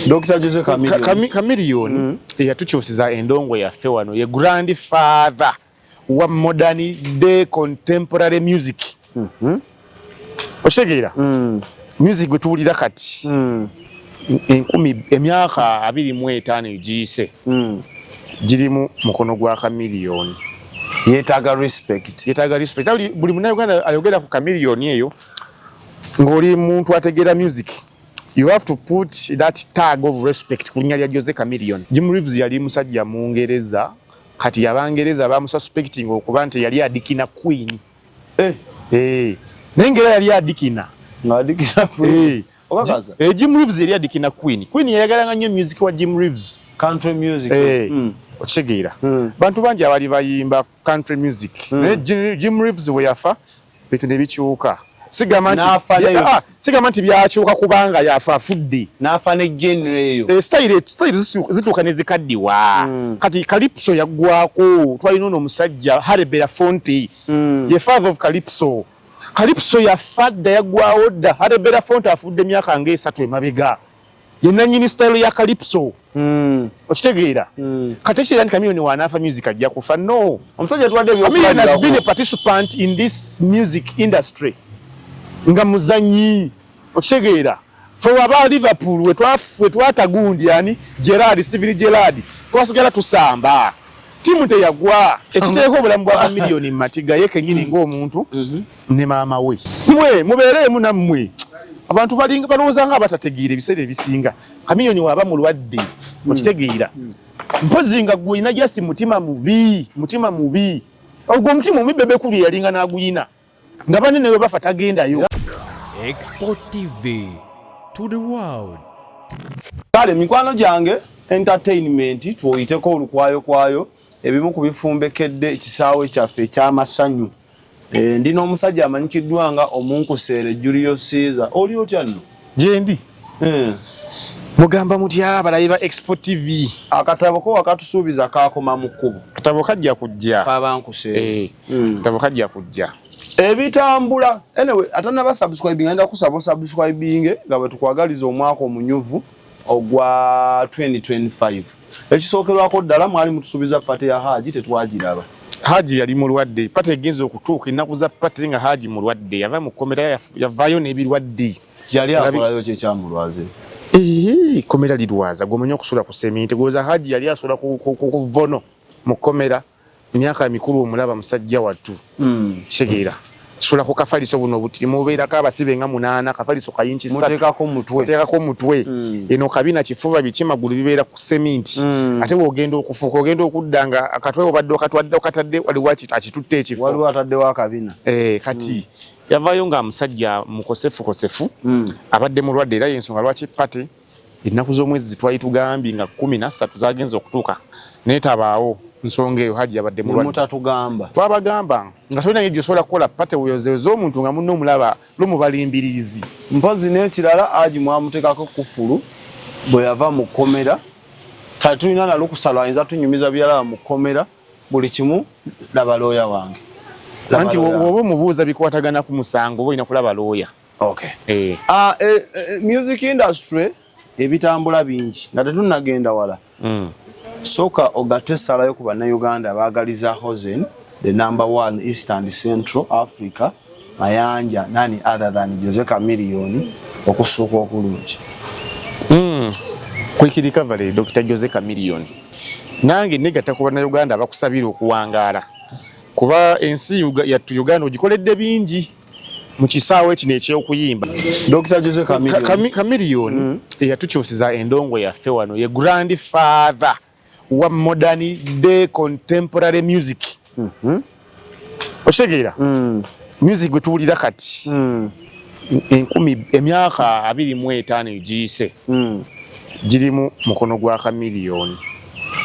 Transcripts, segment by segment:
Dr. Jose Chameleone. Chameleone eyatukyusiza endongo yaffe wano, ye grandfather wa modern day contemporary music. Okitegeera? Music gwe tuwulira kati, enkumi emyaka 25 egiyise, girimu mukono gwa Chameleone. Yeetaaga respect. Yetaaga respect. Buli munnayuganda ayogera ku Chameleone eyo, ng'oli muntu ategeera music, you have to put that tag of respect ku linnya lya Jose Chameleone. Jim Reeves yali musajja Mungereza. Kati Abangereza bamususpecting okuba nti yali adikina Queen. Eh. Eh, naye ngera yali adikina. Ng'adikina? Eh. Okakaza? Eh, Jim Reeves yali adikina Queen. Queen yayagalanga nnyo music wa Jim Reeves. Country music. Eh, okitegeera? Bantu bangi abali bayimba country music, naye Jim Reeves bwe yafa, bintu ne bikyuka. Sigamba nti N'afa nayo. Ah, sigamba nti byakyuka kubanga yafa, afudde. N'afa ne genre eyo. Eh, style zituuka ne zikaddiwa. Kati calypso yaggwako. Twalina ono omusajja Harry Belafonte, ye father of calypso. Calypso yafa dda, yaggwawo dda. Harry Belafonte afudde emyaka nga 3 emabega, ye nannyini style ya calypso. Okitegeera? Kati ekitegeera nti Chameleone wanaafa, music ajja kufa? No. Omusajja tuwadde Chameleone has been a ebyokulabirako. participant in this music industry nga muzanyi. Okitegeera? Fe waba Liverpool we twata gundi ani, Gerrard, Steven Gerrard, twasigala tusamba, tiimu teyagwa. Ekiteeka obulamu bwa Chameleone mu matiga, ye kenyini ng'omuntu ne maama we. Mwe mubeereemu nammwe abantu balinga balowooza nga abatategeera. Ebiseera ebisinga Chameleone waba mulwadde, okitegeera, mpozi nga gwe olina just mutima mubi, mutima mubi. Ogwo omutima omubi Bebe Cool yalinga n'aguyina nga banene bwe bafa tagendayo. Export TV to the world. Kale mikwano gyange, entertainment twoyiteko olukwayokwayo, ebimu ku bifumbekedde ekisaawe kyaffe ekyamasanyu. Ndi n'omusajja amanyikiddwa nga omunkuseere Julius Caesar. Oli otya nno? Gyendi. Mugamba mutya abalabi ba Expo TV? Akatabo ko wakatusuubiza kakoma mu kkubo. Katabo kajja kujja. Kabankuseere. Eh, katabo kajja kujja. Ebitambula, anyway, atanaba subscribing, agenda kusaba osubscribing nga bwe tukwagaliza omwaka omunyuvu ogwa 2025. Ekisookerwako ddala, mwali mutusuubiza party ya Haji, tetwagiraba. Haji yali mulwadde. Party egenza okutuuka ennaku za party nga Haji mulwadde, yava mu kkomera, yavaayo n'ebirwadde. Yali akolayo ki ekyamulwaze? Ee, kkomera lirwaza. Gwomanyi okusula ku seminti, goza Haji yali asula ku vono mu kkomera emyaka mikulu. Omulaba musajja wattu, kitegeera, sula ku kafaliso buno obutiri, mubeerako abasibe nga munaana, kafaliso kayinki 3. Muteekako mutwe. Oteekako omutwe, eno kabina, kifuba, biki, magulu bibeera ku seminti. Ate bwogenda okufuuka, ogenda okudda nga akatwe obadde okatwadde okatadde, waliwo akitutte ekifo. Waliwo ataddewo akabina. Eh, kati yavaayo nga musajja mukosefu kosefu, abadde mulwadde, era yensonga lwaki party ennaku z'omwezi zitwali tugambye nga 13 zagenza okutuuka naye tabaawo. Nsonga eyo, Haji yabadde mulwadde. Mutatugamba? Twabagamba nga tolina ngeri gyosobola kukola party weyozeyoza omuntu nga munne omulaba lumubala embiriizi. Mpozi n'ekirala, Haji mwamuteekako kufulu bwe yava mu kkomera. Kale tulina nalukusa lwayinza tunyumiza byalaba mu kkomera buli kimu. Laba looya wange. Laba Anti looya wange. Woba omubuuza bikwatagana ku musango, oba olina kulaba looya. Okay. Eh. Ah, music industry ebitambula bingi. Nga tetunnagenda wala, sooka ogatte essalayo ku Bannayuganda abaagaliza Hosen, the number one East and Central Africa Mayanja, none other than Jose Chameleone, okusuuka okulungi. Quick recovery, Dr. Jose Chameleone. Nange negatta ku Bannayuganda abakusabira okuwangaala, kuba ensi yattu Uganda ogikoledde bingi mu kisaawe kino ekyokuyimba. Dr. Jose Chameleone. Chameleone eyatukyusiza endongo yaffe wano, ye grandfather wa modern day contemporary music. Okitegeera? Music gwe tuwulira kati, enkumi emyaka 25 egiyise, girimu mukono gwa Chameleone.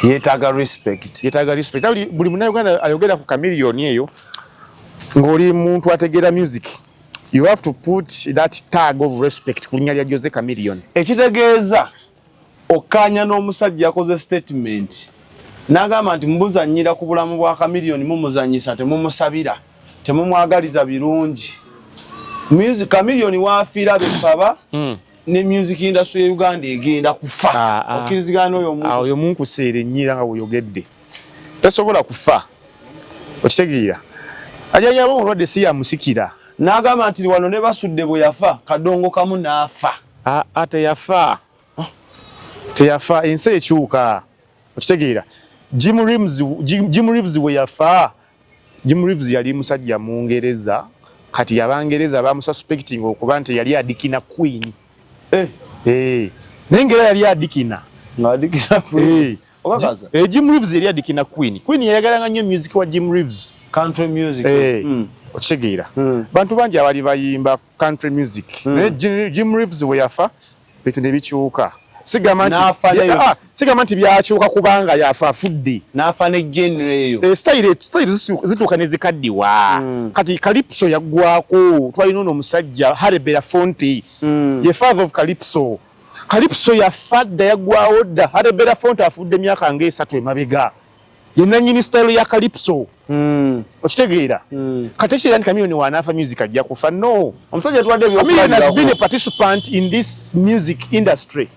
Yeetaaga respect. Yetaaga respect. Buli munnayuganda ayogera ku Chameleone eyo, ng'oli muntu ategeera music, you have to put that tag of respect ku linnya lya Jose Chameleone. Ekitegeeza okkaanya n'omusajja yakoze statement n'agamba nti mubuzannyira ku bulamu bwa Chameleone, mumuzannyisa, temumusabira, temumwagaliza birungi. Music Chameleone waafiira bepaba. Ne music industry ya Uganda egenda kufa. Okkirizigana n'oyo omuntu? Oyo munkuseera ennyira nga bw'oyogedde, tasobola kufa, okitegeera? Ajanyaba omulwadde si yamusikira. N'agamba nti wano ne Basudde bwe yafa, kadongo kamu n'afa. Aa, teyafa, teyafa. Ensi ekyuka, okitegeera? Jim Reeves, Jim Reeves bwe yafa, Jim Reeves yali musajja Mungereza. Kati Abangereza bamususpecting okuba nti yali adikina Queen. Eh. Eh. Naye ngera yali adikina. Ng'adikina Queen? Eh. Okakaza? Eh, Jim Reeves yali adikina Queen. Queen yayagalanga nnyo music wa Jim Reeves. Country music. Eh. Okitegeera? Bantu bangi abali bayimba country music. Naye Jim Reeves bwe yafa, bintu ne bikyuka. Sigamba nti N'afa nayo. Ah, sigamba nti byakyuka kubanga yafa, afudde. N'afa ne genre eyo. Eh, style zituuka ne zikaddiwa. Kati calypso yaggwako. Twalina ono omusajja Harry Belafonte. Ye father of calypso. Calypso yafa dda, yaggwawo dda. Harry Belafonte afudde emyaka ng'esatu emabega. Ye nannyini style ya calypso. Okitegeera? Kati ekitegeera nti Chameleone wanaafa music ajja kufa? No. Omusajja tuwadde Chameleone has been a ebyokulabirako. participant in this music industry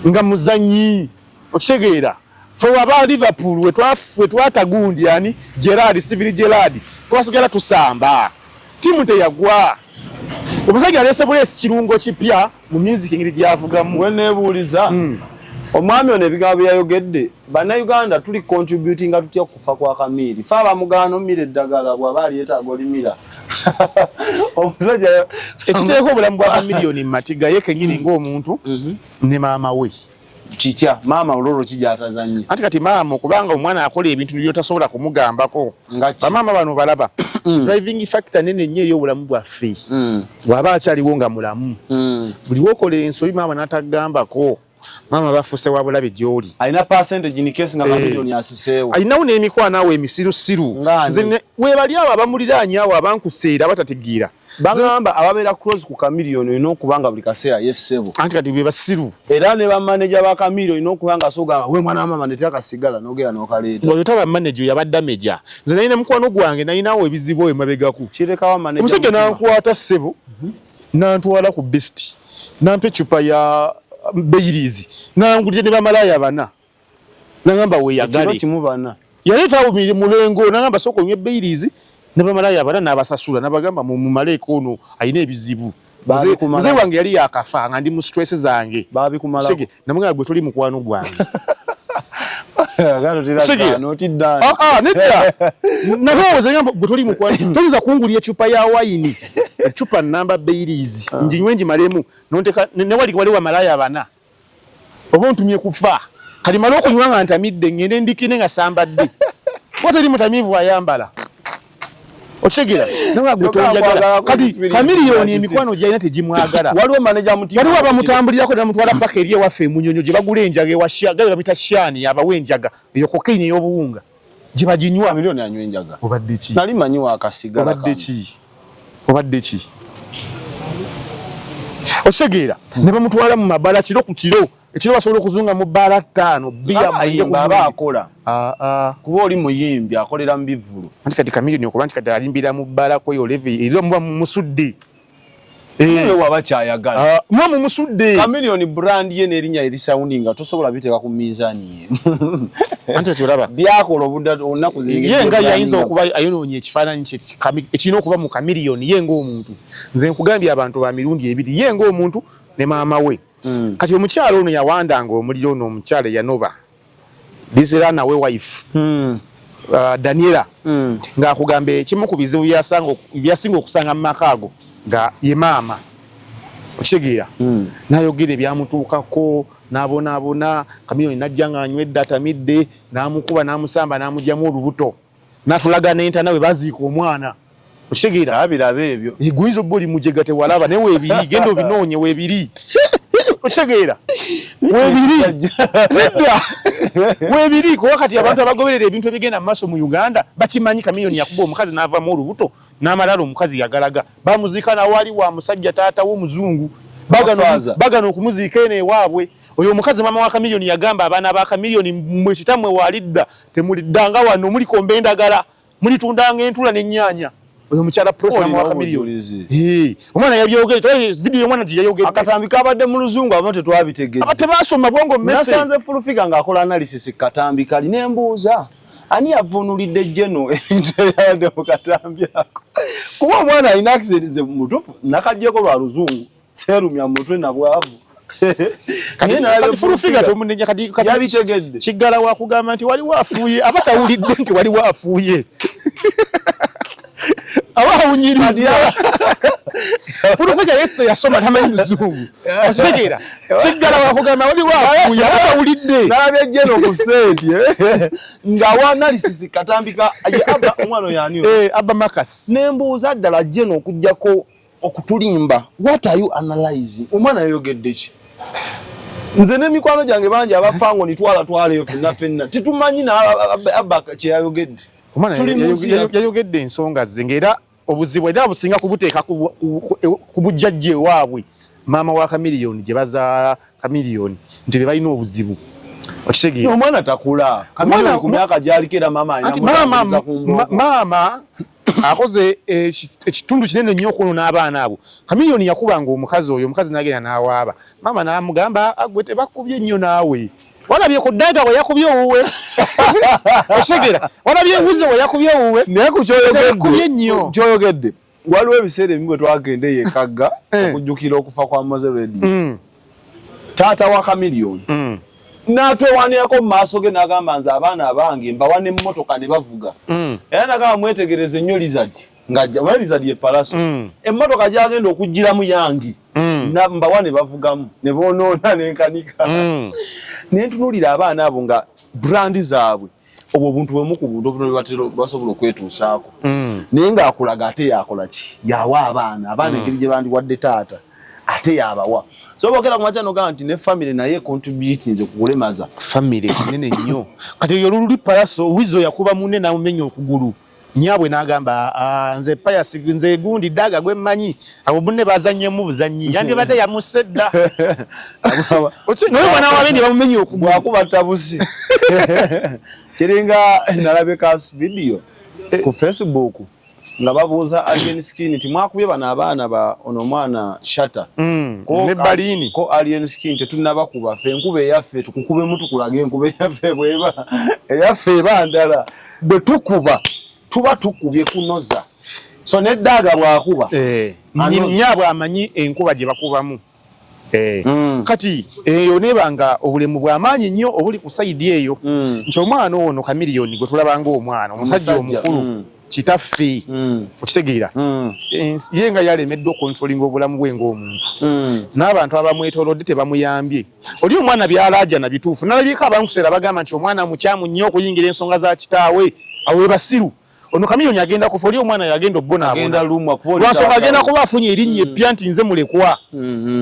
nga muzanyi, okitegeera? Fe aba Liverpool we twata gundi ani, Gerrard, Steven Gerrard, twasigala tusamba, tiimu teyagwa. Omusajja aleese buleesi kirungo kipya mu music, engeri gyavugamu. We neebuuliza, omwami ono ebigambo bye yayogedde, Bannayuganda tuli contributinga tutya kufa kwa Kamiiri? Fe abamugaana omira eddagala bw'aba alyetaaga olimira, omusajja Ekiteeka obulamu bwa Chameleone mu matiga, ye kenyini ng'omuntu ne maama we. Kitya? Maama olwolwo kigyatazanye? Anti kati maama, okubanga omwana akola ebintu byotasobola kumugambako. Nga ki? Bamaama bano balaba driving factor nene nnyo ey'obulamu bwaffe. Bw'aba akyaliwo nga mulamu, buli wokola ensobi maama n'atagambako, maama bafuuse wa bulabe gy'oli. Alina percentage in case nga Eh. Chameleone asiseewo. Alinawo n'emikwano awo emisirusiru. Ng'ani? Nze weebali abo abamuliraanye awo, abankuseera, abatategeera. Bagamba ababeera close ku Chameleone olina okuba nga buli kaseera yessebo. Anti kati be basiru. Era ne bamaneja ba Chameleone olina okuba nga sogamba, "We mwana wa mama, netera kasigala," n'ogenda n'okaleeta. Oyo taba manager, yabadde meja. Nze nalina mukwano gwange, nalinawo ebizibu emabegako. Kirekawo manager Omusajja mutima. nankwata, ssebo, nantwala ku Best, nampa ecupa ya Baileys, nangulira ne bamalaaya bana, nangamba Ekiro weeyagale. kimu bana? Yaleeta awo mulengo, nangamba sooka onywe Baileys ne bamalaaya bana, n'abasasula, n'abagamba mumaleeko, ono alina ebizibu. Baabikumala. Muzeeyi wange yali yakafa nga ndi mu stress zange. Baabikumala. Sege, namugamba, "Gwe toli mukwano gwange." Segera. Notiddaani. Ah, ah, nedda, nalowooza, ngamba, "Gwe toli mukwano, toyinza kungulira ecupa ya wayini, ecupa namba Baileys, nginywe ngimalemu, nonteka newali wali wamalaya bana, oba ontumye kufa. Kati male okunywa nga ntamidde, ngende ndikine nga sambadde, kuba teri mutamiivu ayambala." Okitegeera? Nanga gwe Kyokka tonjagala. akwagala Kati experience Chameleone ya emikwano gyalina tegimwagala. Waliwo manager mutima. Waliwo abamutambulirako, namutwala paka eri ewaffe emunyonyo gye bagula enjaga ewa gayo bamita Shani, abawa enjaga eyo cocaine ey'obuwunga gye baginywa. Chameleone anywa enjaga? Obadde ki? Nali manyi wakasigala. Obadde ki? Obadde ki? Okitegeera? Ne bamutwala mu mabala kiro ku kiro, ekiro basobola okuzunga mu bbaala ttaano, bbiya, mwenge ku Ayimba aba mwenge. akola. Ah, ah. Kuba oli muyimbi akolera mu bivvulu. Anti kati Chameleone okuba nti kati alimbira mu bbala kweyo level era muba mumusudde. Eh. Naye waba kyayagala. Ah, muba mumusudde. Chameleone brand ye n'erinnya erisoundinga tosobola biteeka ku minzaani ye. Anti kati olaba Byakola obudda olunaku. Ye nga yayinza okuba ayonoonye ekifaananyi kye ekirina okuba mu Chameleone ye ng'omuntu. Nze nkugambye, abantu ba mirundi ebiri, ye ng'omuntu ne maama we. Kati omukyalo ono yawandanga omuliro, ono omukyalo eyanoba this runaway wife, Daniela, ng'akugamba ekimu ku bizibu byasinga okusanga mu maka ago nga ye maama, okitegeera? N'ayogera ebyamutuukako, n'abonaabona. Chameleone najja ng'anywedde, atamidde, n'amukuba, n'amusamba, n'amugyamu olubuto, n'atulaga n'entana we baziika omwana, okitegeera? Saabiraba ebyo. Guyinza obba oli mujega tewalaba, naye weebiri, genda obinoonye, weebiri, okitegeera? Weebiri, nedda, weebiri, kuba kati abantu abagoberera ebintu ebigenda mu maaso mu Uganda bakimanyi. Chameleone yakuba omukazi n'avamu olubuto n'amalala, omukazi yagalaga bamuziika nawali wa musajja taata w'omuzungu. Bafaza. Bagana okumuziika eno ewaabwe. Oyo omukazi maama wa Chameleone yagamba abaana ba Chameleone, "Mmwe kitammwe walidda, temuliddanga wano, mulikomba endagala, mulitundanga entula n'ennyaanya." Oyo mukyala Prossy namuwa Chameleone. Eh, omwana yabyogedde, video omwana gye yayogedde. Akatambi kabadde mu Luzungu, abamu tetwabitegedde. Aba tebasoma bwongo mmese. Nasanze Full Figure ng'akola analysis katambi kali, ne mbuuza ani yavuunulidde Geno ebintu ebyabadde mu katambi ako, kuba omwana alina accent. Nze mutuufu nakaggyeko lwa Luzungu, seerumya mutwe na bwavu. Kati Full Figure tomunenya kati Yabitegedde. Kiggala wakugamba nti waliwo afuuye, aba tawulidde nti waliwo afuuye, aba awunyiriza. Full Figure yese yasoma, tamanyi Luzungu, okitegeera? Kiggala wakugamba waliwo afuuye, aba tawulidde. Nalabye Geno ku set ng'awa analysis katambi ka ye Abba, omwana oyo ani oyo? Eh, Abba Marcus. Nembuuza ddala Geno, okugjako okutulimba, what are you analyzing? Omwana yayogedde ki? Nze n'emikwano gyange bangi abafango nitwala twala eyo fenna fenna tetumanyi na Abba kyeyayogedde. Omwana Tuli mu nsi yayogedde ensonga ze, ng'era obuzibu era businga kubuteeka ku bujjajja ewaabwe, maama wa Chameleone gye bazaala Chameleone, nti be balina obuzibu, okitegeera? Omwana takula. Chameleone ku myaka gy'aliko era maama alina Anti maama mutambuliza ku mbooko. Maama akoze ekitundu kinene nnyo okwonoona abaana abo. Chameleone yakubanga omukazi oyo, omukazi n'agenda n'awaaba, maama n'amugamba, "Ah, gwe tebakubye nnyo naawe, walabye ku ddaga bwe yakubye owuwe, okitegeera? Walabye ebuze bwe yakubye owuwe." Naye ku Tebakubye nnyo. kyoyogedde, waliwo ebiseera ebimu bwe twagenda eyo ekagga okujjukira okufa kwa Moze Radio, taata wa Chameleone n'atwewanirako mu maaso ge n'agamba, "Nze abaana abange mbawa n'emmotoka ne bavuga." Era n'agamba, "Mwetegereze nnyo Lizard ng'ajja, omanyi Lizard ye Palaso, emmotoka gy'agenda okugiramu yange, mbawa ne bavugamu ne boonoona n'enkanika." Ne ntunuulira abaana abo nga brand zaabwe, obwo obuntu bwemu ku buntu obutono bwe batera basobola okwetuusaako, naye ng'akulaga ate yakola ki? Yawa abaana engeri gye bandiwadde taata, ate yabawa. So bwogera ku makya nogamba nti ne family naye contributinze ku kulemaza. Famire kinene nnyo. Kati oyo luli Palaso Wizo yakuba munne n'amumenya okugulu, nyaabwe n'agamba, "Ah, nze Payasi, nze gundi ddaga gwe mmanyi, abo munne bazannyemu buzannyi, yandibadde yamusse dda." Naye omwana wabe ne bamumenya okugulu. Bwakuba tabusi kiringa nalabye ka video ku Facebook nga babuuza Alien Skin nti, "Mwakubye bano abaana ba ono omwana Shata?" Ne Balini. Ko Alien Skin, "Tetunnabakuba ffe, enkuba eyaffe tukukubemu tukulage enkuba eyaffe bweba. Eyaffe eba ndala, bwe tukuba tuba tukubye kunoza." So neddaaga bwakuba Nyaabwe amanyi enkuba gye bakubamu. Kati eyo nebanga obulemu bw'amaanyi nnyo obuli ku side eyo, nti omwana ono Chameleone gwe tulaba ng'omwana omusajja omukulu, kitaffe, okitegeera? Ye nga yalemeddwa okucontrollinga obulamu bwe ng'omuntu, n'abantu abamwetoolodde tebamuyambye. Oli omwana byalaajana bituufu. Nalabyeko abankuseera bagamba nti omwana mukyamu nnyo okuyingira ensonga za kitaawe. Awo we basiru. Ono Chameleone agenda kufa, oli omwana yagenda obbonaabona. Agenda lumwa kuba oli Lwansonga taata agenda we. kuba afunye erinnya eppya nti nze mulekwa,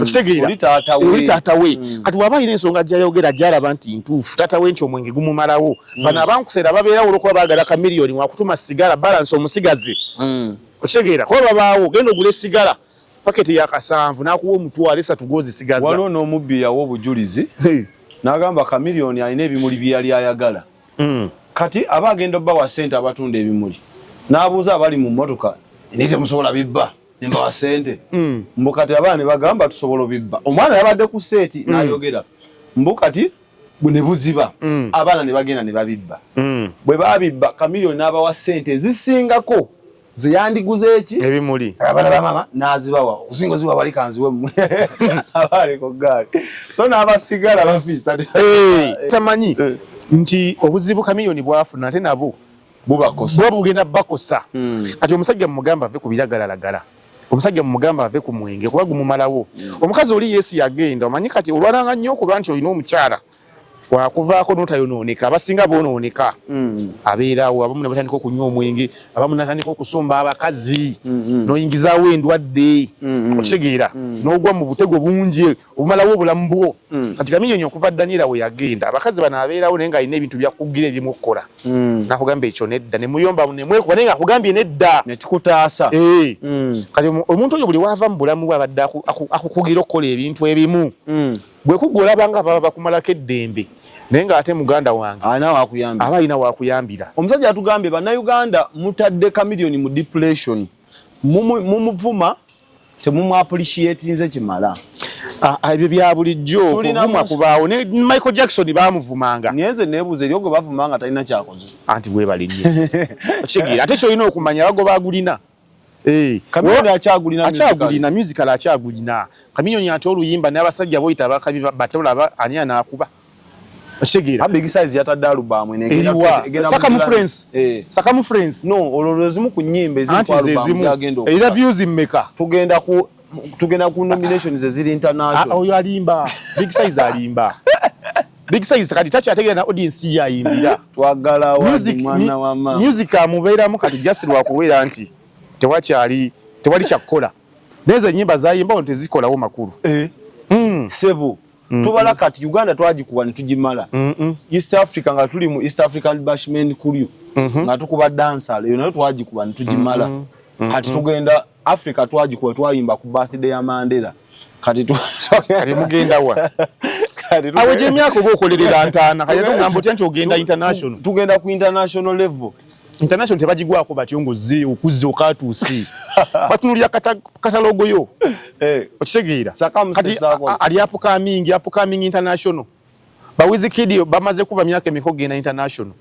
okitegeera? Oli taata we. Oli taata we. Kati waba alina ensonga gyayogera gyalaba nti ntuufu, taata we nti omwenge gumumalawo. Bano abankuseera babeerawo olwokuba baagala Chameleone wakutuma sigala balance omusigaze, okitegeera? Kuba babaawo, genda ogula esigala paketi ya 7,000 n'akuwa 30,000 gwozisigaza. Waliwo n'omubbi yawa obujulizi n'agamba Chameleone alina ebimuli bye yali ayagala. Kati aba agenda obbawa ssente abatunda ebimuli, n'abuuza abali mu mmotoka, "Naye temusobola bibba nembawa ssente?" Mbu kati abaana ne bagamba, "Tusobola obibba." Omwana yabadde ku set n'ayogera mbu kati ne buziba, abaana ne bagenda ne babibba. Bwe babibba, Chameleone n'abawa ssente ezisingako ze yandiguze eki ebimuli. Abaana ba mama n'azibawa okusinga oziwa bali kanziwe mmwe abaali ku ggaali, so n'abasigala bafiisa. Tamanyi nti obuzibu Chameleone bwafuna ate nabo bubakosa. Buba bugenda bakosa. Kati omusajja mumugamba ave ku biragalalagala, omusajja mumugamba ave ku mwenge kuba gumumalawo. Omukazi oli yesi yagenda, omanyi kati olwananga nnyo okuba nti olina omukyala wakuvaako notayonooneka. Abasinga bonooneka, abeerawo abamu ne batandika okunywa omwenge, abamu natandika okusomba abakazi, noyingizaawo endwadde, okitegeera? N'ogwa mu butego bungi obumalawo obulamu bwo. Kati Chameleone okuva Daniela we yagenda, abakazi bano abeerawo naye ng'alina ebintu byakugira ebimu okukola, nakugamba ekyo nedda, nemuyomba nemwekuba, naye ng'akugambye nedda. Nekikutaasa. Eh. Kati omuntu oyo buli waava mu bulamu bwe abadde akukugira okukola ebintu ebimu, bwe kugwa olaba nga baba bakumalako eddembe, naye ng'ate muganda wange alina wakuyambira. Aba alina wakuyambira. Omusajja atugambye, "Bannayuganda mutadde Chameleone mu depression." Mumuvuma, temumu appreciate kimala. Ah, ah, ebyo bya bulijjo, okuvuma kubaawo. Ne Michael Jackson baamuvumanga. Naye nze neebuuza, eri ogwe bavuma nga talina kyakoze. Anti weebale nnyo. Okitegeera, ate kyolina okumanya, bagoba agulina. Eh, Chameleone akyagulina. Akyagulina musical, akyagulina Chameleone, ate oluyimba n'abasajja boyita abakabi batolaba ani anaakuba. Okitegeera? Big Size yatadde album. Eriwa? Circumference. Eh. Circumference. No, olwo lwezimu ku nnyimba eziri Anti ku album zezimu gyagenda. Era views mmeka? Tugenda ku nominations eziri Ah, international. Oyo alimba, Big Size alimba. Big Size kati takyategeera na audience yayimbira. Twagala wadi Music- mwana wa mama. Music amubeeramu kati just lwakubeera nti tewakyali, tewali kyakukola, naye ze ennyimba zayimba ono tezikolawo makulu. Eh. Sebo, tubala kati Uganda twagikuba ne tugimala. East Africa, nga tuli mu East African Bashment Crew, nga tukuba dancehall, eyo nayo twagikuba ne tugimala. Kati tugenda Africa, twagikuba, twayimba ku birthday ya Mandela. Kati Kati mugenda wa? Kati Awo gyemyaka oba okolerera ntaana, kati ate ogamba otya nti ogenda international? Tugenda ku international level. International tebagigwako batyo ng'ozze okuzza okatuuse, batunulira catalogue yo. Eh. Okitegeera? Circumstances. Kati ali upcoming international, ba Wizkid bamaze kuba myaka emeka ogenda international?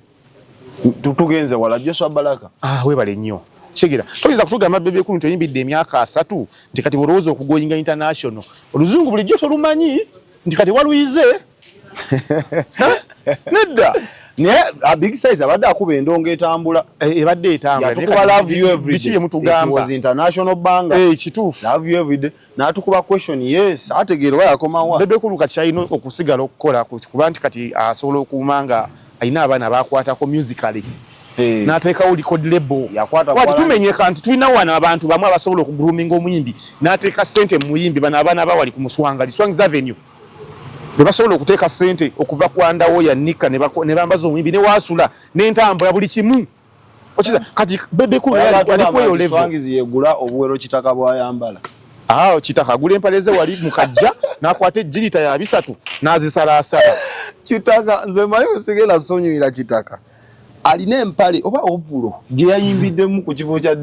Tugenze wala, Joshua Baraka. Ah, webale nnyo. Kitegeera, toyinza kutugamba Bebe Cool nti oyimbidde emyaka 30, nti kati olowooza okugoyinga international, oluzungu bulijjo tolumanyi, nti kati waluyize. Nedda. Naye Big Size abadde akuba endongo etambula. Eh, ebadde etambula. Yatukuba Love You Every Biki Day. bye mutugamba? It was international banger. Eh, kituufu. Love You Every Day, n'atukuba Question. Yes, ategeera oba yakomawa. Bebe Cool kati kyalina okusigala okukola kuba nti kati asobola okuuma nga alina abaana bakwatako musically, n'ateekawo record label. Yakwata Kwati tumenyeka nti tulina wano abantu bamwe abasobola okugroominga omuyimbi, n'ateeka ssente mu muyimbi. Bano abaana bawali ku Muswangali, Swangs Avenue, ne basobola okuteeka ssente okuva ku underwear nika ne bambaza omuyimbi, ne waasula n'entambula, buli kimu. Okira kati Bebe Cool naye ali kweyo level. Swangizi yegula obuwero Kitaka bwayambala. Ah, Kitaka agula empale ze wali mukajja, n'akwata ejjirita ya 300 n'azisalaasala. Kitaka, nze manyi kusigenda sonyiwira Kitaka, alina empale oba ovulo gye yayimbiddemu ku kifo kya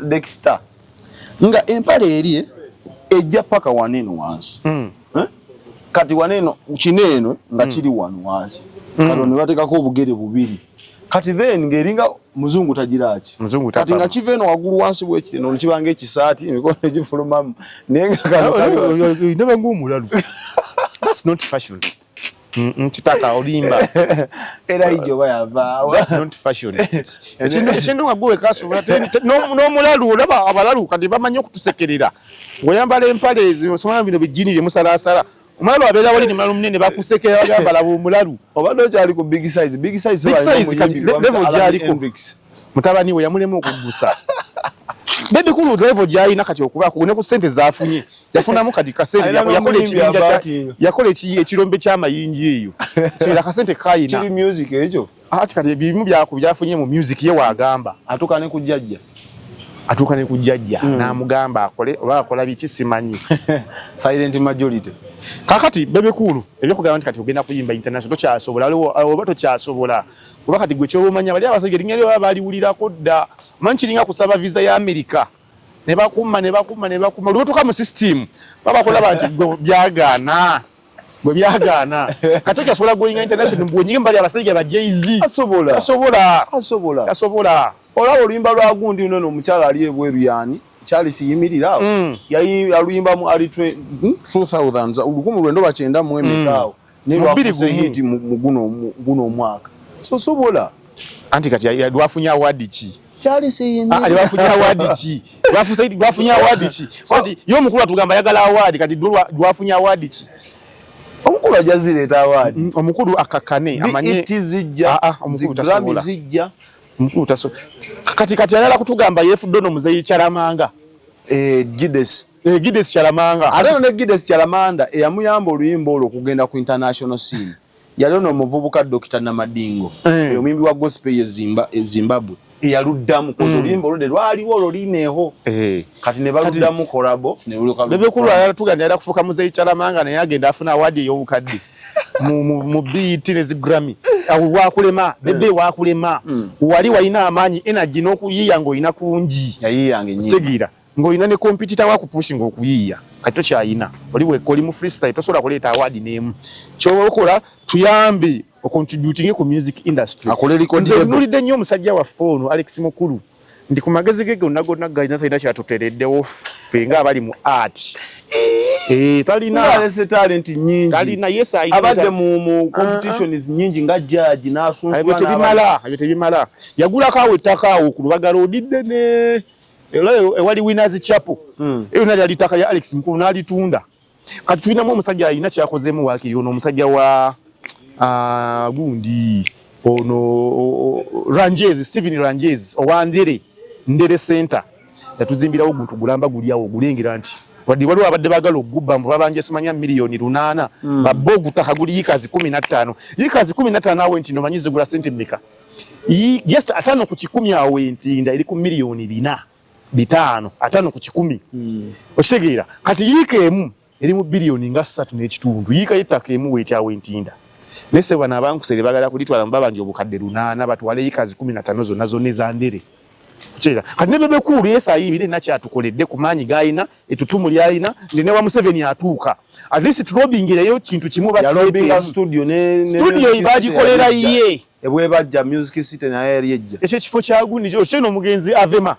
Dexter, nga empale eri ejja paka waneeno wansi. Eh? Kati waneeno kino eno nga kiri wano wansi, kati ne bateekako obugere bubiri, kati then ng'eringa muzungu tagiraki. Muzungu Kati nga tapama. kiva eno waggulu wansi bwekiri eno kibanga ekisaati, emikono egifulumamu, naye nga kano Ndaba ng'omulalu. That's not fashion. Kitaka olimba. Era ijo oba yavaawa. That's not fashion. Ekintu nga gwe wekasobola n'omulalu, olaba abalalu kati bamanyi okutusekerera. Ng'oyambala empale ezo, osoma bino bijjini bye musalaasala. Omulalu abeera wali ne mulalu munene, bakusekerera, bagamba laba omulalu. Obadde okyali ku Big Size. Big Size. Big Size kati level gy'aliko. Mutabani we yamulema okuggusa. Bebe Cool level gy'alina kati okubaako ne ku ssente z'afunye. Yafunamu kati kasente Alina yakola n'omuyimbi ekibinja kya abakinga. Yakola ekirombe ky'amayinja eyo. Kira kasente kayina. Kiri music ekyo. Ati kati ebimu byaku byafunye mu music ye waagamba. Atuuka ne ku jjajja. Atuuka ne ku jjajja n'amugamba akole oba akola biki simanyi. Silent majority. Kakati Bebe Cool ebyokugamba nti kati ogenda kuyimba international tokyasobola, waliwo oba tokyasobola, kuba kati gwe kyoba omanya bali abasajja erinnya lyo baba baliwulirako dda. Omanyi kiringa kusaba visa ya America, ne bakumma, ne bakumma, ne bakumma, olwotuuka mu system baba bakulaba nti gwe byagaana, gwe byagaana, kati okyasobola goyinga international bwonyige mbali abasajja ba Jay-Z? Asobola. Tasobola. Asobola. Tasobola. Olaba oluyimba lwa gundi uno omukyala ali ebweru, yani Charles, yimirira awo. Yaluyimba mu early 2000s, 1900 mu emeka awo. Ne Mu bbiri lwafuse gumu. hit mu guno omwaka. So sobola. Anti kati lwafunye award ki? Charles Ah, yimirira. Lwafunye award ki? Lwafunye award ki? Kati ye omukulu atugamba ayagala award, kati lwafunye award ki? Omukulu ajja zireeta award. Omukulu akakane amanye BET zijja. Ah, ah, omukulu Zi Grammy tasobola. zijja. Omukulu tasobola. Kati ayagala kutugamba yeefudde ono muzeeyi Kyalamanga. Eh, Gides. Eh, Gides Kyalamanga. Ate no ne Gides Kyalamanda eyamuyamba oluyimba olwo okugenda ku international scene. Yali ono omuvubuka Dr. Namadingo. Eh. Omuyimbi wa gospel ye e Zimbabwe. Eyaluddamu kozi oluyimba olwo lwaliwo olwo lineeho. Eh. Kati ne baluddamu collabo ne luluka. Bebe Cool ayagala tugamba ayagala kufuuka muzeeyi Kyalamanga, naye agenda afuna award ey'obukadde mu BET ne zi Grammy. Awo wakulema, Bebe wakulema. Wali walina amaanyi, energy n'okuyiiya ng'olina kungi. Yayiiyanga ennyimba. Kitegeera. Ng'olina ne competitor wa kupushinga okuyiiya, kati tokyayina, oli wekka, oli mu freestyle, tosobola kuleeta award n'emu. Ky'oba okola, tuyambe ocontributinge ku music industry. Akole record Nze label. ntunuulidde nnyo omusajja waffe ono Alex Mukulu, nti ku magezi ge gonna gonna galina, talina kyatutereddewo ffe ng'abali mu art. Talina. Alese talent nyingi. Talina, yes, alina. Abadde mu competitions nyingi nga judge n'asunsula. Ebyo tebimala, ebyo tebimala. Yagulako awo ettaka awo ku Lubaga Road ddene, era ewali Winners Chapel. Eyo nali ali ttaka lya Alex Mukulu n'alitunda. Kati tulinamu omusajja alina kyakozeemu waakiri, ono omusajja wa gundi ono Ranges, Steven Ranges owa Ndere, Ndere Center, yatuzimbirawo oguntu gulamba guli awo ogulengera nti wadde waliwo abadde baagala okugubba mbu babanja simanya 8 miliyoni babba ogutaka guli yikazi 15, yikazi 15 awo nti nomanyi zigula sente mmeka? Yes, 50% awo entinda eri ku 4 miliyoni 500, 50%. Okitegeera? Kati yiika emu eri mu biliyoni nga 3.5, yiika y'ettaka emu weetyawo entinda. Naye se bano abankusere bagala kulitwala mu babanja 800,000 batwale yikazi 15 zonna zonna ezandere. Okitegeera? Kati ne Bebe Cool yes ayimbire nakyatukoledde ku maanyi g'alina, ettutumu ly'alina, nti ne wa Museveni atuuka, at least tulobingireyo kintu kimu. Yalobinga studio ne Studio Music City. Bagikolera Yali ejja. ye. Ebwebajja Music City naye yali ejja. Ekyo ekifo kya gundi kyo omugenzi Avema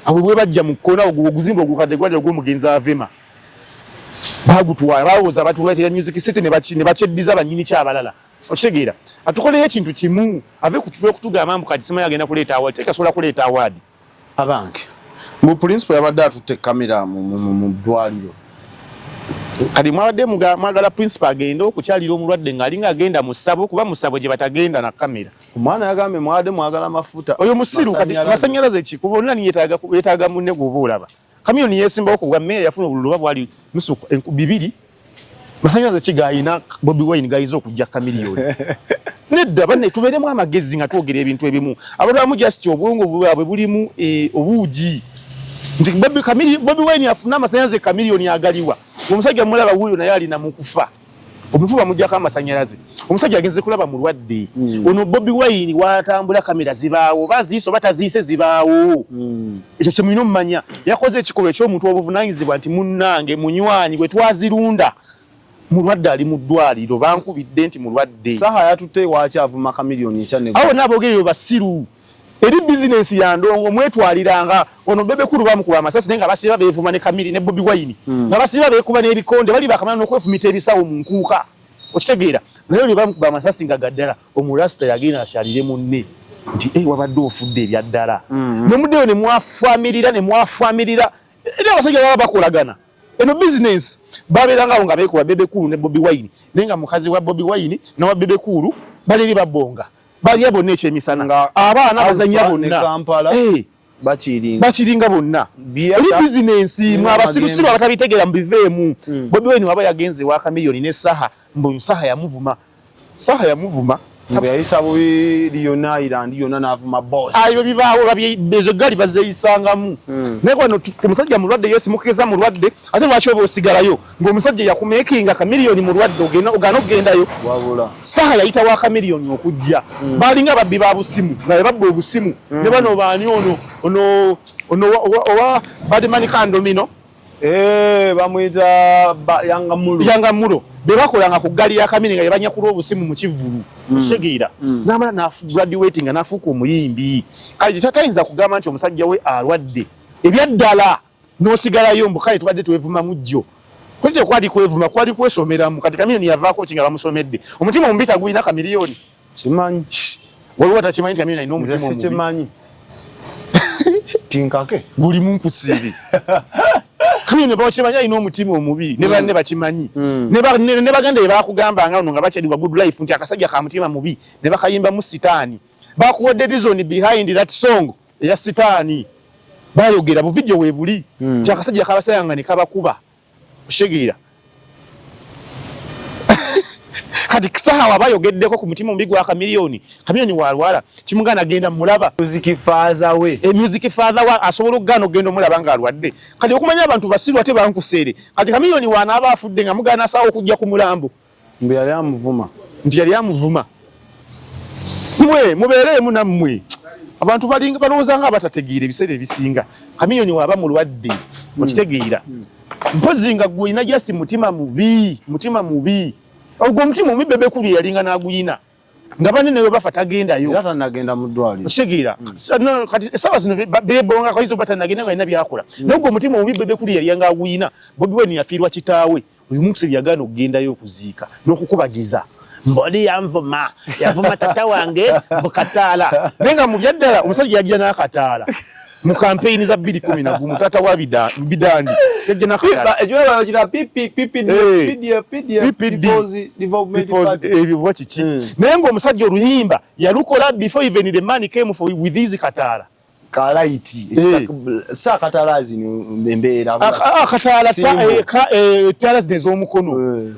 abo bwe bajja mu kkona, ogwo oguzimba ogukadde gwali ogw'omugenzi Avema, bagutwala balowooza batuleetera Music City ne bakyeddiza bannyini ki abalala. Okitegeera? Atukoleyo ekintu kimu, ave ku okutugamba mbu kati simanyi agenda kuleeta award, tekasobola kuleeta award. Abange, mu principal yabadde atutte kamera mu ddwaliro. Kati mwabadde mwagala principal agende okukyalira omulwadde ng'alinga agenda mu ssabo, kuba mu ssabo gye batagenda na kamera. Omwana yagambye mwabadde mwagala mafuta. Oyo musiru kati. Masannyalaze. Masanyalaze kikuba onna yeetaaga munne gwoba olaba Kamiyoni yeesimbawo ku bwa meeya, yafuna obululu oba bwali nusu 2000. Masanyalaze ki gayina Bobi Wine gayiza okujja Kamiliyoni? Nedda banne, tubeeremu amagezi nga twogera ebintu ebimu. Abantu abamu just obwongo bwabwe bulimu obuugi nti Bobi Wine afune amasanyalaze, Kamiliyoni agaliwa? Omusajja mulaba wuuyo naye alina mu kufa, omufu bamuggyako amasanyalaze, omusajja agenze kulaba mulwadde. Ono Bobi Wine watambula kamera zibaawo, baziise oba taziise zibaawo. Ekyo kyemulina omumanya, yakoze ekikolwa eky'omuntu obuvunanyizibwa nti munnange munywanyi bwe twazirunda mulwadde, ali mu ddwaliro, bankubidde nti mulwadde. Saha yatutte wakyavuma Kamiliyoni ekya. Awo naabogerero basiru eri bizinensi ya ndongo mwetwaliranga. Ono Bebe Cool bamukuba amasasi naye nga basiba beevuma ne Kamiri ne Bobi Wine, nga basiba beekuba n'ebikonde, bali bakamala n'okwefumita ebisawo mu nkuuka. Okitegeera? Naye oli bamukuba amasasi nga gaddala, omurasita yagenda akyalire munne nti e wabadde ofudde ebyaddala. Ne muddeyo ne mwafwamirira ne mwafwamirira. Eri abasajja baba bakolagana eno bizinensi, babeerangawo nga beekuba Bebe Cool ne Bobi Wine, naye nga mukazi wa Bobi Wine n'owa Bebe Cool bali eri babonga, balya bonna ekyemisana. Nga abaana bazanya Alpha ne bonna. Kampala. Bakiringa. Bakiringa bonna. Biata. Eri bizinensi mwe abasirusiru Magembe. abatabitegeera mubiveemu. Bobi Wine waba yagenze wa Kamiliyoni ne Saha, mbu Saha yamuvuma, Saha yamuvuma. Mbu yayisa bubi Leon Island yonna n'avuma boss. Ayo bibaawo, ezo gaali bazeeyisangamu. Naye wano omusajja mulwadde, yesi mukeza mulwadde, ate lwaki oba osigalayo ng'omusajja yakumeekinga Kamiliyoni mulwadde, ogenda ogaana okugendayo? Wabula Saha yayita wa Kamiliyoni okujja, balinga ababbi ba busimu nga bebabba obusimu. Ne bano baani, ono owa Badman Kandomino. Bamuyita Yangamulu. Yangamulo, be bakolanga ku ggali ya Kamini nga bebanyakula obusimu mu kivvulu. Okitegeera? N'amala graduate nga n'afuuka omuyimbi. Kale kyatayinza kugamba nti omusajja we alwadde ebyaddala n'osigalayo mbu kale tubadde twevumamu jjo. Kuli tekwali kwevuma, kwali kwesomeramu. Kati Kamiliyoni yavaako ki nga bamusomedde? Omutima omubi tagulina Kamiliyoni. Kimanyi. Waliwo atakimanyi nti Kamiliyoni alina Nze omutima omubi? Sikimanyi tinkake. Gulimu nkusiibi. Kamiliyoni bakimanyi alina omutima omubi, ne banne bakimanyi. Ne baganda be bakugambanga ono nga bakyali wa Good Life nti akasajja ka mutima mubi, ne bakayimbamu sitaani. Bakuwadde reason behind that song eya sitaani. Bayogera bu video weebuli nti akasajja kabasayanga ne kabakuba. Kushegera kati Saha waba ayogeddeko ku mutima omubi gwa Kamiliyoni, Kamiliyoni walwala kimugana genda mulaba. Music father we. Music father wa asobola okugaana okugenda omulaba ng'alwadde? Kati okumanya abantu basiru ate bankuseere. Kati Kamiliyoni wanaaba afudde nga mugaana asawo okujja ku mulambo. Mbu yali amuvuma. Nti yali amuvuma. Mwe mubeereemu nammwe. Abantu balinga balowooza nga abatategeera ebiseera ebisinga. Chameleone waba mulwadde, okitegeera. Mpozi nga gwe olina just mutima mubi, mutima mubi. Ogwo omutima omubi Bebe Cool yalinga n'aguyina. Nga banene we bafa tagendayo. Era tannagenda mu ddwaliro. Okitegeera. No, kati essaawa zino beebonga kayinza oba tannagenda nga alina by'akola. Naye ogwo omutima omubi Bebe Cool yali aguyina. Bobi Wine yafiirwa kitaawe. Oyu Mukusiri yagaana okugendayo okuziika n'okukubagiza. Mboli yanvuma, yavuma tata wange mu kataala. Naye nga mu byaddala omusajja yajja n'akataala mu kampeyini za 2011 taata wa Bidandi yajja n'akataala. Ebyo oba kiki. Naye ng'omusajja oluyimba yalukola before even the man came for with his kataala. Kalaiti si akataala zino embeera akataala ettaala zino ez'omukono.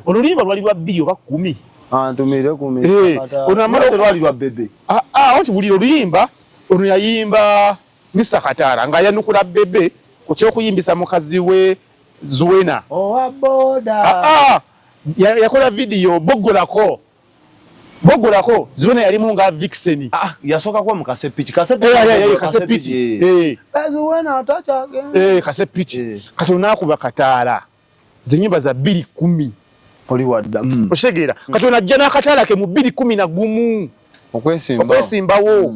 Oluyimba lwali lwa 2 oba 10. Antumire ku lwali lwa Bebe. Anti buli oluyimba ono yayimba Mr. Kataala ng'ayanukula Bebe ku ky'okuyimbisa mukazi we Zuena. Owa boda. Yakola vidiyo boggolako. Bogolako Zuena yalimu nga Vixen. Yasooka kuba mu kasepiki. Kasepiki. Zuena atakyagenda. Kasepiki. Kati onaakuba kataala. Ze nyimba za 2010. Oli wadda. Okitegeera. Kati ono ajja n'akataala ke mu 2011. Okwesimbawo.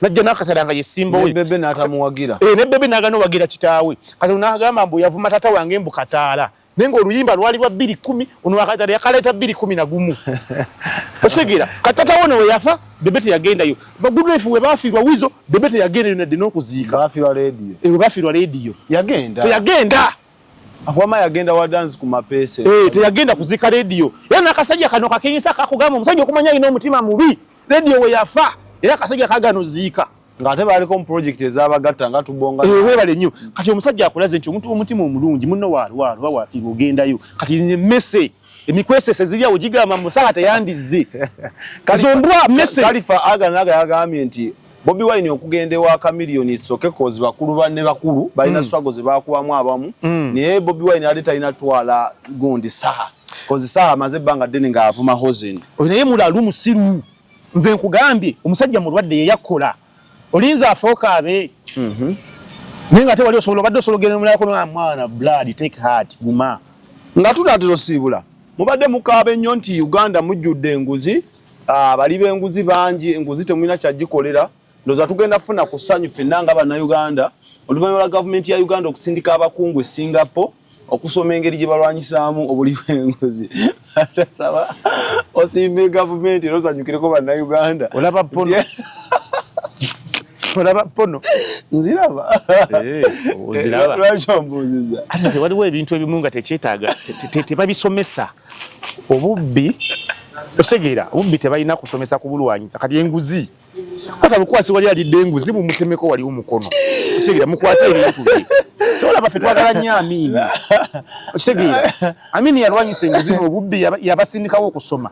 Najja n'akataala nga yesimbawo. Ne Bebe n'atamuwagira. Ne Bebe n'agaana owagira kitaawe. Kati ono n'agamba mbu yavuma tata wange mbu kataala. Naye ng'oluyimba lwali lwa 2010, ono akataala yakaleeta 2011. Okitegeera. Kati tata we ono we yafa, Bebe teyagendayo. Goodlyfe we baafiirwa Weasel, Bebe teyagendayo nadde n'okuziika. Baafiirwa leediyo. We baafiirwa leediyo. Yagenda. Teyagenda. Wama yagenda wa dance ku mapeese. Teyagenda kuziika leediyo. Era n'akasajja kano kakenyisa kakugamba omusajja okumanya alina omutima mubi. Leediyo we yafa, era akasajja kaagaana oziika. Ng'ate baaliko mu project ez'abagatta nga tubonga. Weebale nnyo. Kati omusajja akulaze nti omuntu omutima omulungi munno waalwala oba waafiirwa ogendayo. Kati emmese emikwesese ziri awo gigamba musaha teyandizze. Ezo mbwa mmese. Khalifa Aganaga yagambye nti Bobi Wine okugenda ewa Chameleone it's okay cause bakulu banne bakulu balina struggle ze baakubamu abamu. Naye Bobi Wine ate talina twala gundi Saha. Cause Saha amaze ebbanga ddene ng'avuma Hosen. Oyo naye mulalu musiru. Nze nkugambye omusajja mulwadde ye yakola. Olinza afooka abe. Naye nga tewali osobola obadde osobola ogenda omulala kono mwana blood take heart guma. Nga tunaatera osiibula. Mubadde mukaaba ennyo nti Uganda mujjudde enguzi, abali b'enguzi bangi, enguzi temulina kyagikolera. Ndowooza tugenda kufuna ku ssanyu ffenna nga Bannayuganda oluvannyuma lwa gavumenti ya Uganda okusindika abakungu e Singapore okusoma engeri gye balwanyisaamu obuli bw'enguzi. Nsaba osiime gavumenti era osanyukireko Bannayuganda. Olaba pono. Olaba pono. Nziraba. Oziraba. Lwaki ombuuzizza? Ate tewaliwo ebintu ebimu nga tekyetaaga, tebabisomesa. Obubbi, okitegeera, obubbi tebalina kusomesa kubulwanyisa. Kati enguzi. Kata bukwasi wali alidde enguzi mumutemeko wali omukono. Okitegeera, mukwate ebintu bye. Kyolaba ffe twagala nnyo Amini. Okitegeera, Amini yalwanyisa enguzi n'obubbi yabasindikawo okusoma.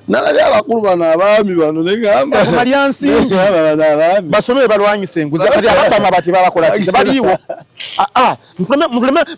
Nalabye abakulu bano abaami bano ne ngamba. Malya nsimbi. Bano abaami. Basome balwanyisa enguzi. Kati ababba amabaati babakola ki? Tebaliiwo.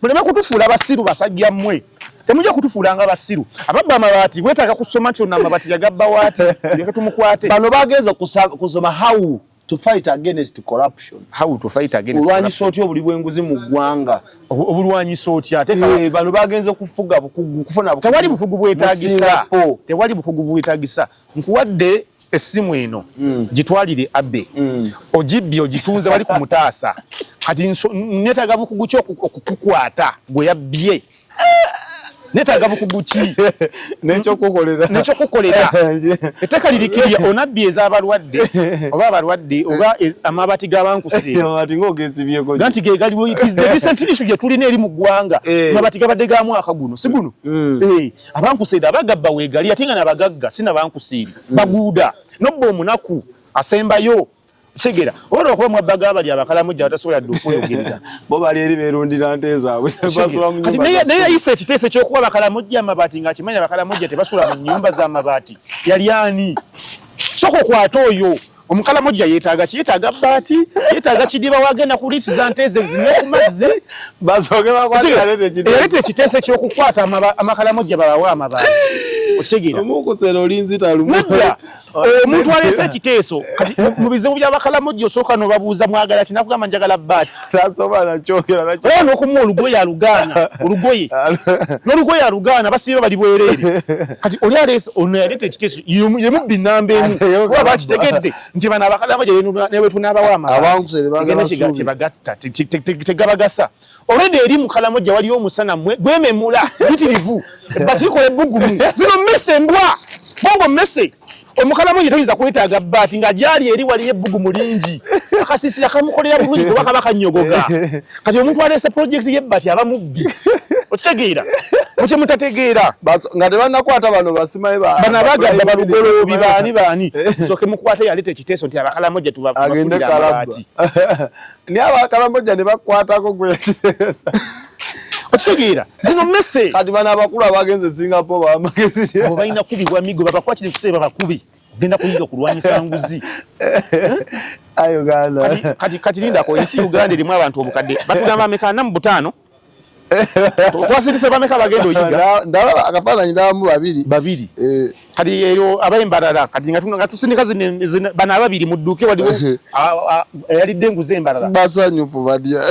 Muleme kutufuula basiru basajja mmwe. Temujja kutufuula nga basiru. Ababba amabaati weetaaga kusoma nti ono amabaati yagabba waati. Tuleke tumukwate. Bano bagenze kusoma how to fight against corruption. How to fight against Olwanyisa corruption. otya obuli bw'enguzi mu ggwanga? Obulwanyisa otya? Ate Bano bagenze kufuga bukugu, kufuna bukugu. Tewali bukugu bwetaagisa. Singapore. Tewali bukugu bwetaagisa. Nkuwadde essimu eno, gitwalire Abe. Ogibbye ogitunze wali ku mutaasa. Kati neetaaga bukugu ki okukukwata gwe yabbye? Neetaaga bukugu ki? N'ekyokukolera. N'ekyokukolera. Etteeka liri kirya onabbye ez'abalwadde oba abalwadde oba amabaati g'abankuseera. Amabaati ng'ogesibyeko. Ganti ge galiwo, it is the recent issue gye tulina eri mu ggwanga. Amabaati gabadde ga mwaka guno, si guno? Abankuseera abagabba weegali ate nga n'abagagga si nabankuseera. Baguuda. Nobba omunaku asembayo. Kitegeera. Oba olwokuba mwabba g'abali abakalamujja abatasobola dde okweyogerera. Bo bali eri beerundira nte zaabwe. Basula mu Kati nnyumba za naye yayisa ekiteeso eky'okuwa abakalamujja amabaati ng'akimanya abakalamujja tebasula mu nnyumba z'amabaati. Yali ani? Sooka okwate oyo. Omukalamujja yeetaaga ki? Yeetaaga bbaati, yeetaaga kidiba wagenda kuliisiza nte ze zinywe ku mazzi. Basooke bakwate Kitegeera. yaleeta ekiteeso. Yaleeta ekiteeso eky'okukwata amakalamujja babawe amabaati. Okitegeera? Omukusera olinzita lumu. Nedda, omuntu aleese ekiteeso kati mu bizibu by'abakalamojja osooka n'obabuuza mwagala ki, nakugamba njagala baati. Tasobola nakyogera nakyo. Olaba n'okumuwa olugoye alugaana, olugoye n'olugoye alugaana, basiiba bali bwereere. Kati oli aleese ono yaleeta ekiteeso ye mubbi nnamba emu, Ayo kuba bakitegedde nti bano abakalamojja ne bwe tunaabawa amabaati, Abankusere baagala tegenda kiga- ssuubi. tebagatta, tegabagasa. Already eri mu Kalamojja waliyo omusana mwe gwememula bitirivu, batirikola ebbugumu zino mmese embwa bongo mmese. Omukalamojja toyinza kwetaaga bbaati nga gyali eri waliyo ebbugumu lingi, akasiisira kamukolera bulungi kuba kaba kanyogoga. Kati omuntu aleese pulojekiti y'ebbaati aba mubbi, okitegeera? Mukye mutategeera. Nga tebannakwata bano basimaye bano abagamba balugoloobi baani baani, sooke mukwate yaleeta ekiteeso nti abakalamojja agende tubafunire Kalabba. amabaati. Naye abakalamojja ne bakwatako gwekiteesa. Okitegeera? Zino mmese. Kati bano abakulu abagenze Singapore bamagezi. Abo balina kubibwa migo, babakwatire kuseera babakubi, ogenda kuyiga kulwanyisa nguzi. Ayi Uganda. Kati lindako, ensi Uganda erimu abantu obukadde batugamba ameka? 45. Twasindise bameka bagenda oyiga? Ndalaba akafaananyi, ndabamu babiri. Babiri. Eh. Kati eryo ab'embalala, kati nga tusindika zino bano ababiri mudduke, waliwo eyalidde enguzi embalala. Basanyufu badya.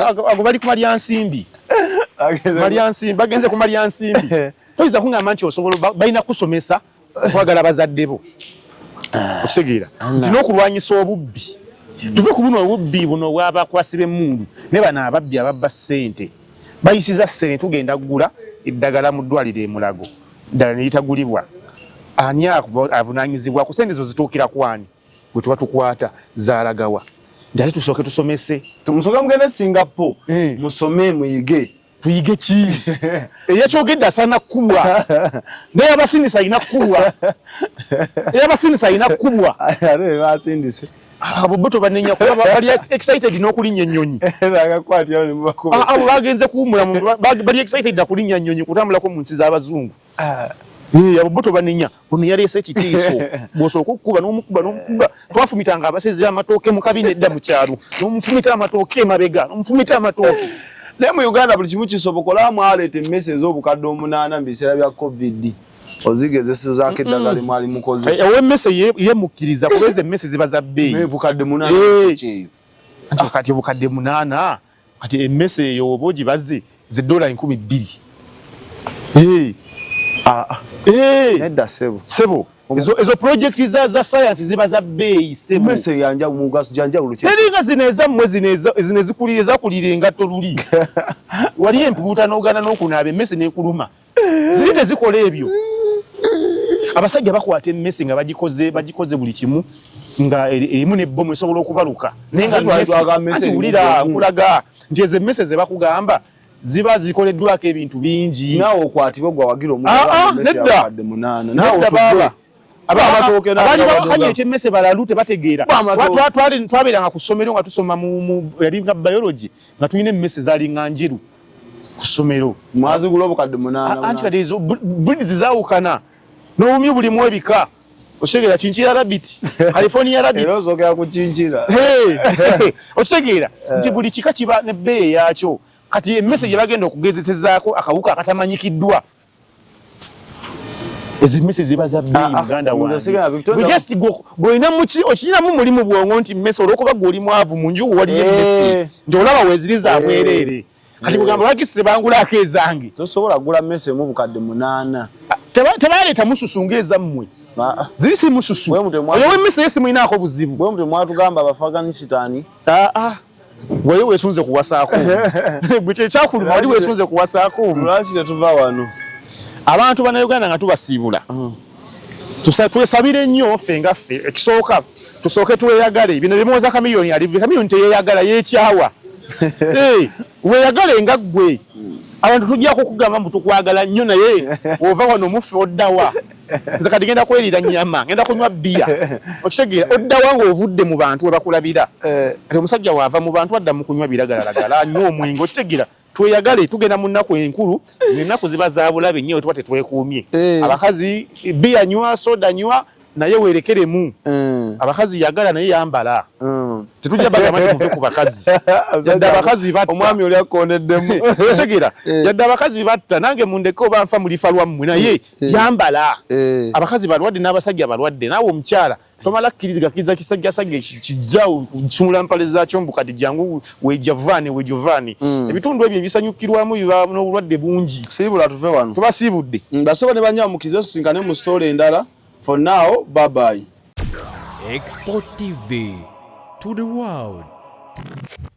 Ago bali ku malya nsimbi, malya nsimbi, bagenze ku malya nsimbi. Toyinza kuŋŋamba nti osobola balina kusomesa okwagala bazadde bo, okitegeera nti n'okulwanyisa obubbi. Tuve ku buno obubbi buno obwabakwasi b'emmundu ne bano ababbi ababba ssente, bayisiza ssente. Tugenda kugula eddagala mu ddwaliro e Mulago, ddala ne litagulibwa. Ani avunaanyizibwa ku ssente ezo? Zituukira kwani gwe tuba tukwata? Zaalagawa? Nti ate tusooke tusomese. Musooke mugende Singapore. Eh. Musome, muyige. Tuyige ki? Eyakyogedde asaana kkubwa, naye abasindisa alina kkubwa, eyabasindisa alina kkubwa. Ate be basindise. Abo bo tobanenya kuba bali excited n'okulinnya ennyonyi. Bagakwatirawo ne mubakuba. Ah, abo bagenze kuwummula bali excited na kulinnya nnyonyi, kutambulako mu nsi z'abazungu. Eh, abo bo tobanenya. Ono yaleese ekitiiso, bw'osooka okukuba n'omukuba n'omukuba. Twafumitanga abasezi amatooke mu kabina edda mu kyalo, n'omufumita amatooke emabega, n'omufumita amatooke. Naye mu Uganda buli kimu kisoboka. Olaba mwaleeta emmese ez'obukadde 8 mu biseera bya COVID, ozigezesezaako eddagala mwali mukoze. Eh, ow'emmese ye mukkiriza kuba ezo emmese ziba za bbeeyi. Bukadde 8. Eh. Kyeyo. Anti kati obukadde 8, kati emmese eyo oba ogibaze ze dola 2000. Eh. Ah, ah. Eh. Nedda ssebo. Sebo, ezo project za science ziba za bbeeyi, sebo. Emmese yanjawulo, mugaso gyanjawulo ki? Teringa zino ezammwe, zino ezikulira, ezakulira engatto luli wali empuuta n'ogaana n'okunaaba emmese n'ekuluma. Ziri tezikola ebyo. Abasajja bakwata emmese nga bagikoze buli kimu, nga erimu n'ebbomu esobola okubaluka, naye nga Ate twali twagala mmese anti erimu wulira, ebbomu. nkulaga nti ezo emmese ze bakugamba ziba zikoleddwako ebintu bingi. Naawe okwatibwe gwe awagira omuntu Ah, ah, emmese nedda. ya bukadde 8. Naawe Nedda otugwe. baaba. Amatooke Abaali n'agabadde bawakanya ekyemmese balalu, tebategeera. Ba amatooke. Twabeeranga ku ssomero nga tusoma mu yali nga biology, nga tulina emmese zalinga njeru ku ssomero. Mwazigula obukadde 8. Anti kati ezo breeds zaawukana n'obumyu bulimu ebika, okitegeera? Chinchilla rabbit, California rabbit. Era osookera ku chinchilla. Hey! Okitegeera nti buli kika kiba nebbeeyi yaakyo. Kati emmese gye bagenda okugezesezaako akawuka akatamanyikiddwa, ezo emmese ziba za bbeeyi. Ah, ah, Muganda nze wange. sigala Victoria. Gwe just gw'olina muki okirinamu mulimu bwongo nti mmese olw'okuba gwe oli mwavu, mu nju waliyo emmese, nti olaba weeziri za bwereere. Kati kugamba lwaki sibangulaako ezange? Tosobola kugula mmese emu bukadde 8. Tebaleeta mususu ng'ezammwe. Ah, ah. Ziri si mususu. Bwe mutyo Oyo w'emmese ye simulinaako buzibu. Bwe mutyo mwatugamba Abafaganisitaani. Aa, gweyo weesunze kuwasaako, gwe kyekyakuluma wali weesunze kuwasaako. Lwaki tetuva wano? Abantu bannayuganda nga tubasiibula, twesabire nnyo ffe nga ffe. Ekisooka tusooke tweyagale. Bino byemuwoza Kamiliyoni, ali Kamiliyoni teyeyagala, yeekyawa. Eh, weeyagale nga ggwe. Abantu tujjako okugamba mbu tukwagala nnyo, naye ova wano muffe oddawa? Nze kati ngenda kweriira nyama, ngenda kunywa bbiya, okitegeera? Oddawa ng'ovudde mu bantu we bakulabira? Eh. Kati omusajja waava mu bantu adda mu kunywa biragalalagala, anywa omwenge, okitegeera? Tweyagale, tugenda mu nnaku enkulu. Ennaku ziba za bulabe nnyo tuba tetwekuumye. Eh. Abakazi, bbiya nywa, soda nywa. Naye weerekeremu. Abakazi yagala, naye yambala. Tetujja bagamba nti muve ku bakazi, yadde abakazi batta. Omwami oli akondeddemu. Otegeera? Yadde abakazi batta, nange mundeke, oba nfa mulifa lwammwe, naye yambala. Abakazi balwadde n'abasajja balwadde. Naawe omukyala tomala kkiriza kisajjasajja kijja kusumula mpale zaakyo mbu kati jangu wejavaani wejovaani. Ebitundu ebyo ebisanyukirwamu biba n'obulwadde bungi. Siibula, tuve wano. Tubasiibudde. Basoba ne banyamukirize, tusinkane mu story endala. For now, bye bye. Export TV to the world.